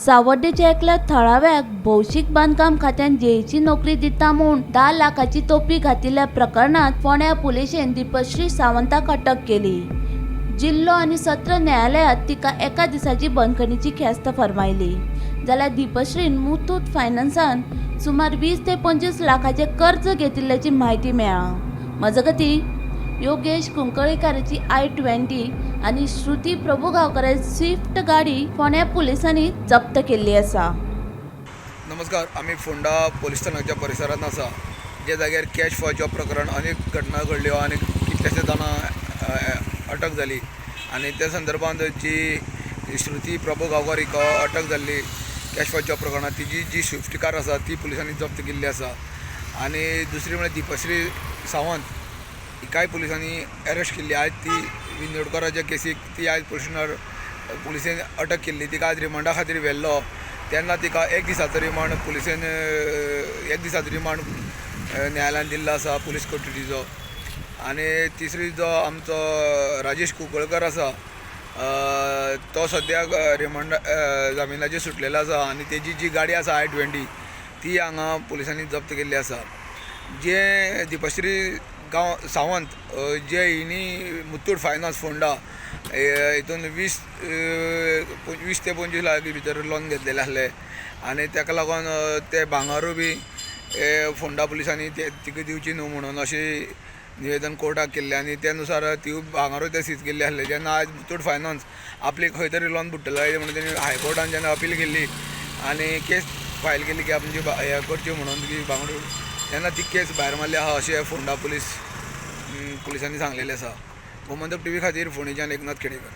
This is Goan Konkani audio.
सावड्डेच्या एकल्या थळाव्याक भौशीक बांदकाम खात्यान जेईची नोकरी दिता म्हूण 10 लाखाची तोपी घातिल्ल्या प्रकरणात फोंड्या पुलिशेन दीपश्री सावंताक अटक केली. जिल्लो आनी सत्र न्यायालयात तिका एका दिसाची बंदखणीची ख्यास्त फर्मायली. जाल्यार दीपश्रीन मुथूट फायनान्सान सुमार 20 ते 25 लाखाचे कर्ज घेतिल्ल्याची म्हायती मेळ्ळा. मजगतीं, योगेश कुंकळीकाराची i20 आनी श्रुती प्रभुगांवकराची स्विफ्ट गाडी फोंड्या पुलिसांनी जप्त केल्ली आसा. नमस्कार, आमी फोंडा पोलीस स्थानकाच्या परिसरांत आसा, ज्या जाग्यार कॅश फॉर जॉब प्रकरण अनेक घटना घडल्यो आनी कितलेशे जाणां अटक जाली आनी त्या संदर्भात जी श्रुती प्रभू गांवकर हिका अटक जाल्ली कॅश फॉर जॉब प्रकरणांत, तिजी जी स्विफ्ट कार आसा ती पुलिसांनी जप्त केल्ली आसा. आनी दुसरी म्हळ्यार दीपश्री सावंत हिकाय पुलिसांनी अरेस्ट केल्ली. आयज ती विंदोडकराच्या केसीक ती आयज पुलिशनार पुलिसेन अटक केल्ली. तिका आयज रिमांडा खातीर व्हेल्लो तेन्ना तिका एक दिसाचो रिमांड पुलिसेन, एक दिसाचो रिमांड न्यायालयान दिल्लो आसा पुलीस कोठडीचो. आनी तिसरी जो आमचो राजेश कुंकळकर आसा, तो सद्याक रिमांडा जामिनाचेर सुटलेलो आसा आनी तेजी जी गाडी आसा i20, ती हांगा पुलिसांनी जप्त केल्ली आसा. जे दीपश्री गांव सावंत जे हिणी मुत्तूट फायनान्स फोंडा हितून 20 ते 25 लाख भितर लोन घेतलेले आसले आनी ताका लागून ते भांगारूय बी फोंडा पुलिसांनी ते तिका दिवची न्हू म्हणून अशें निवेदन कोर्टाक केल्लें आनी त्या नुसार तिवूय भांगारूय ते सीज केल्ले आसले. जेन्ना आयज मुत्तूट फायनान्स आपली खंय तरी लोन बुडटलें म्हणून तेणी हायकोर्टान जेन्ना अपील केल्ली आनी केस फायल केली की आमची हें करची म्हणून की बांगडू, तेन्ना ती केस भायर मारली आहा अशें फोंडा पुलिसांनी सांगलेलें आसा. गोमंतक टीव्ही खातीर फोंडेच्यान एकनाथ खेडेकर.